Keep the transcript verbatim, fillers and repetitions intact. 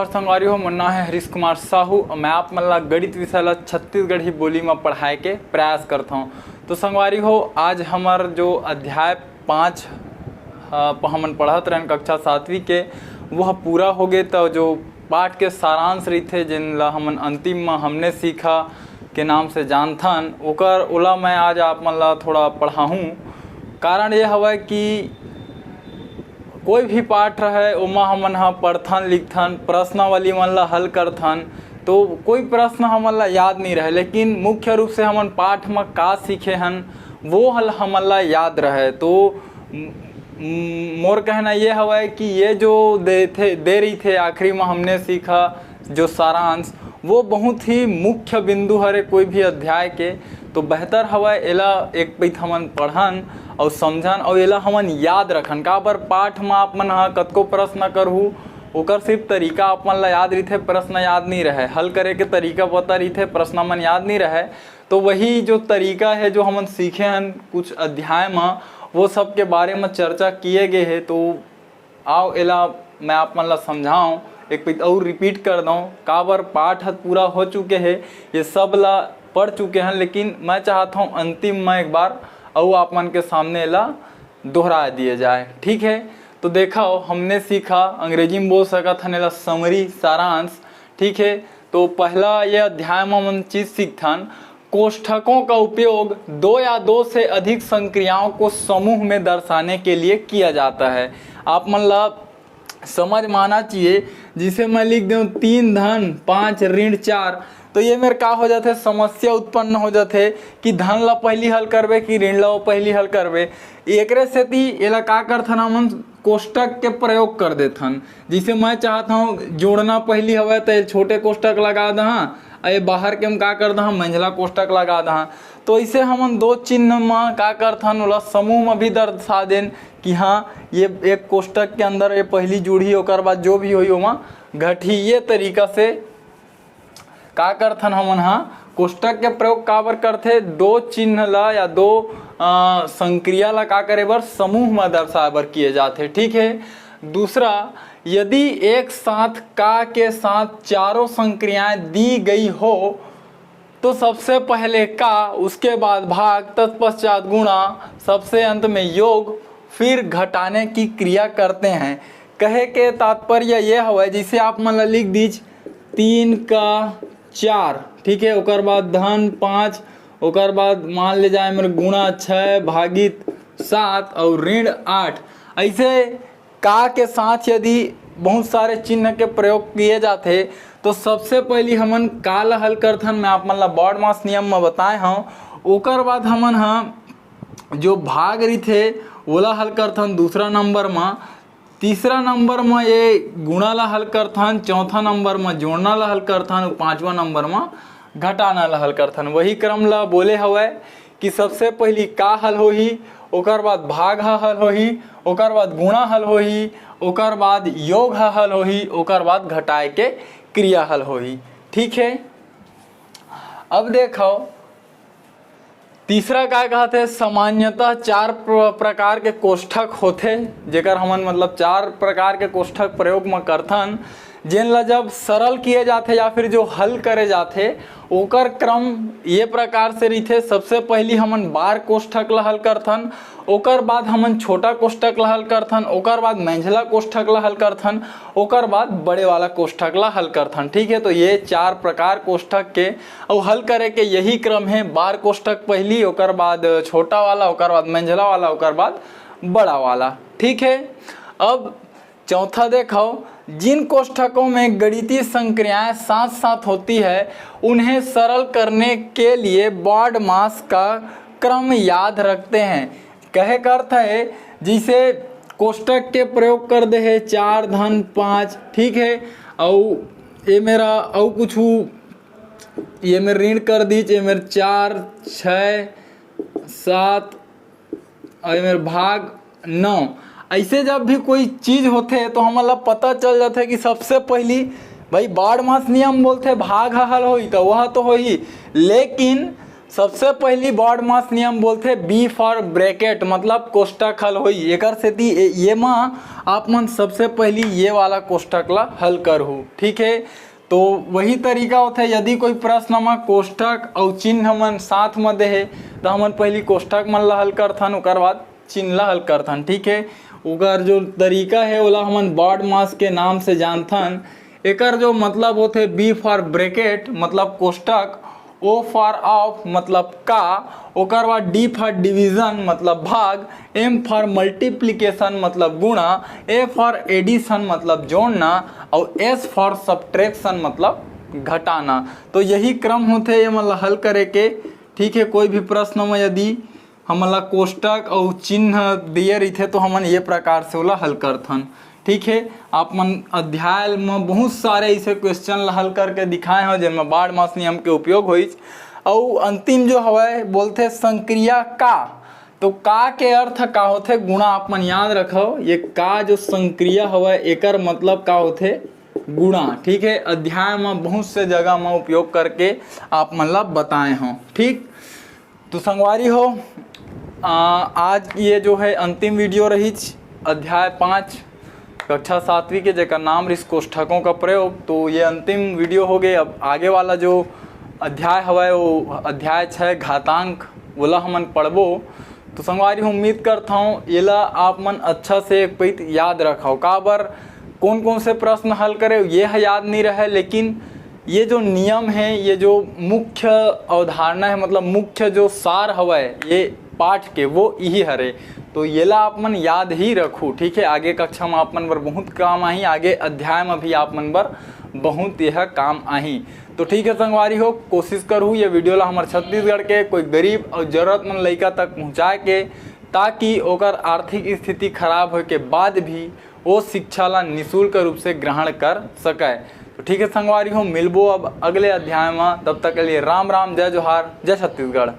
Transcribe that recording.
संगवारी हो, मोर नाम है हरीश कुमार साहू। मैं आप मन ला गणित विषय ला छत्तीसगढ़ी बोली में पढ़ाए के प्रयास करता हूँ। तो संगवारी हो, आज हमार जो अध्याय पाँच, अ, प-, हमन पढ़त रहन कक्षा सातवीं के, वह पूरा हो गए। तो जो पाठ के सारांश रहिथे, जेन ला हमन अंतिम में हमने सीखा के नाम से जानथन, ओकर, ओला मैं आज आप मन ला थोड़ा पढ़ाहूँ। कारण ये हवय कि कोई भी पाठ रहे, ओमा हमन ह पढ़थन, लिखथन, प्रश्नावली मन ला हल करथन, तो कोई प्रश्न हमन ला याद नहीं रहे, लेकिन मुख्य रूप से हमन पाठ म का सीखे हन, वो हल हमन ला याद रहे। तो म-, म-, मोर कहना ये हवय कि ये जो देथे, दे रहिथे आखिरी म हमने सीखा जो सारांश, वो बहुत ही मुख्य बिंदु हरे कोई भी अध्याय के। तो बेहतर हवय एला एक पइत हमन पढ़न अउ समझन अउ एला हमन याद रखन। काबर पाठ म आप मन ह कतको प्रश्न करहू, ओकर सिर्फ तरीका आप मन ला याद रहिथे, प्रश्न याद नहीं रहे, हल करे के तरीका पता रहिथे, प्रश्न मन याद नहीं रहे। तो वही जो तरीका है, जो हमन सीखे हन कुछ अध्याय म, वो सब के बारे म चर्चा किए गए हे। तो आओ एला मैं आप मन ला समझाऊं, एक पइत अउ repeat कर दऊं, काबर पाठ ह पूरा हो चुके हे, ये सब ला पढ़ चुके हैं, लेकिन मैं चाहत हूँ अंतिम में एक बार अउ आप मन के सामने एला दोहरा दिए जाए। ठीक है, तो देखो, हमने सीखा, अंग्रेजी में बोल सकत हन एला summary, सारांश। ठीक है, तो पहला ये अध्याय में हमन चीज सीखथन, कोष्ठकों का उपयोग दो या दो से अधिक संक्रियाओं को समूह में दर्शाने के लिए किया जाता है। आप मन ला समझ में आना चाहिए, जिसे मैं लिख दूँ तीन धन पाँच ऋण चार, तो ये मेर का हो जाथे, समस्या उत्पन्न हो जाथे कि धन ला पहली हल करबे कि ऋण ला वो पहली हल करबे। एकरे सेती एला का करथन हमन, कोष्ठक के प्रयोग कर देथन। जैसे मैं चाहत हूँ जोड़ना पहली हवय, तो ये छोटे कोष्ठक लगा दहा, अउ ये बाहर के हम का कर दहा, मंझला कोष्ठक लगा दहा। तो इसे हमन दो चिन्ह म का करथन, ओला समूह म भी दर्शा देन कि हाँ, ये एक कोष्ठक के अंदर ये पहली जुड़ही, ओकर बाद जो भी होही ओमा घटही। ये तरीका से का करथन हमन हा, कोष्ठक के प्रयोग काबर करथे, दो चिन्ह ला या दो, अ, संक्रिया ला का करे बर, समूह म दर्शाए बर किए जाथे। ठीक है, दूसरा, यदि एक साथ का के साथ चारों संक्रियाएं दी गई हो, तो सबसे पहले का, उसके बाद भाग, तत्पश्चात गुणा, सबसे अंत में योग, फिर घटाने की क्रिया करते हैं। कहे के तात्पर्य ये हवय, जैसे आप मन ला लिख दीज, तीन का चार, ठीक है, ओकर बाद धन पाँच, ओकर बाद मान ले जाए मेरे गुणा छः भागित सात और ऋण आठ। ऐसे का के साथ यदि बहुत सारे चिन्ह के प्रयोग किए जाथे, तो सबसे पहली हमन का ला हल करथन, मैं आप मन ला बॉडमास नियम म बताए हव। ओकर बाद हमन ह जो भाग रहिथे, ओला हल करथन दूसरा नंबर म। तीसरा नंबर म ये गुणा ला हल करथन, चौथा नंबर म जोड़ना ला हल करथन, अउ पांचवा नंबर म घटाना ला हल करथन। वही क्रम ला बोले हवय कि सबसे पहली का हल होही, ओकर बाद भाग ह हल होही, ओकर बाद गुणा हल होही, ओकर बाद योग ह हल होही, ओकर बाद घटाए के क्रिया हल होही। ठीक है, अब देखो, तीसरा का कहत हे, सामान्यतः चार प्र-, प्रकार के कोष्ठक होथे, जेकर हमन मतलब चार प्रकार के कोष्ठक प्रयोग म करथन, जेन ला जब सरल किए जाथे या फिर जो हल करे जाथे, ओकर क्रम ये प्रकार से रहिथे। सबसे पहली हमन बार कोष्ठक ला हल करथन, ओकर बाद हमन छोटा कोष्ठक ला हल करथन, ओकर बाद मेंझला कोष्ठक ला हल करथन, ओकर बाद बड़े वाला कोष्ठक ला हल करथन। ठीक है, तो ये चार प्रकार कोष्ठक के अउ हल करे के यही क्रम है, बार कोष्ठक पहली, ओकर बाद छोटा वाला, ओकर बाद मेंझला वाला, ओकर बाद बड़ा वाला। ठीक है, अब चौथा देखो, जिन कोष्ठकों में गणितीय संक्रियाएं साथ साथ होती है, उन्हें सरल करने के लिए बॉडमास का क्रम याद रखते हैं। कहे का अर्थ है, जैसे कोष्ठक के प्रयोग कर दे है, चार धन पाँच, ठीक है, अउ ये मेरा अउ कुछ, ये मेर ऋण कर दीच, ये मेर चार, छः, सात, अउ ये मेर भाग नौ। ऐसे जब भी कोई चीज होथे तो हमन ला पता चल जाथे कि सबसे पहली भाई बॉडमास नियम बोलथे, भाग ह हल होही, तो वह तो होही, लेकिन सबसे पहली बॉडमास नियम बोलथे B for bracket, मतलब कोष्टक हल होई। एकर सेती ए-, ये मा आप मन सबसे पहली ये वाला कोष्टक ला हल करहू, ठीक है। तो वही तरीका होथे, यदि कोई प्रश्न मा कोष्टक अउ चिन्ह मन साथ मा दे हे, तो हमन पहली कोष्टक मन ला हल करथन, ओकर बाद चिन्ह ला हल करथन, ठीक है। ओकर जो तरीका है, ओला हमन बॉडमास के नाम से जानथन। एकर जो मतलब होथे, B for bracket, मतलब कोष्टक, O for of, मतलब का, ओकर बाद D for division, मतलब भाग, M for multiplication, मतलब गुणा, A for addition, मतलब जोड़ना, और S for subtraction, मतलब घटाना। तो यही क्रम होथे ये मन ला हल करे के, ठीक है। कोई भी प्रश्न में यदि हमन ला कोष्टक अउ चिन्ह दिए रहिथे, तो हमन ये प्रकार से ओला हल करथन, ठीक है। आप मन अध्याय म बहुत सारे ऐसे क्वेश्चन ला हल करके दिखाए हो, जेमा बॉडमास नियम के उपयोग होइस। अउ अंतिम जो हवय, बोलथे संक्रिया का। तो का के अर्थ का होथे? गुणा। आप मन याद रखो, ये का जो संक्रिया हवय, एकर मतलब का होथे? गुणा, ठीक है। अध्याय म बहुत से जगह म उपयोग करके आप मन ला बताए हो, ठीक। तो संगवारी हो, आ, आज ये जो है अंतिम वीडियो रहिच, अध्याय पाँच, कक्षा सातवीं के, जेकर नाम रहिस कोष्ठकों का प्रयोग। तो ये अंतिम वीडियो हो गए। अब आगे वाला जो अध्याय हवय, वो अध्याय छः, घातांक, वोला हमन पढ़बो। तो संगवारी हो, उम्मीद करत हौं, येला आप मन अच्छा से एक पइत याद रखव। काबर, कौन कौन से प्रश्न हल करे, ये ह याद नहीं रहे, लेकिन ये जो नियम है, ये जो मुख्य अवधारणा है, मतलब मुख्य जो सार हवय ये पाठ के, वो यही हरे। तो येला आप मन याद ही रखू, ठीक है। आगे कक्षा में आप मन बर बहुत काम आही, आगे अध्याय में भी आप मन बर बहुत यह काम आही। तो ठीक है संगवारी हो, कोशिश करहू ये वीडियो ला हमर छत्तीसगढ़ के कोई गरीब और जरूरतमंद लइका तक पहुँचाए के, ताकि ओकर आर्थिक स्थिति खराब होए के बाद भी वो शिक्षा ला निशुल्क रूप से ग्रहण कर सके। तो ठीक है संगवारी हो, मिलबो अब अगले अध्याय में। तब तक के लिए राम राम, जय जोहार, जय छत्तीसगढ़।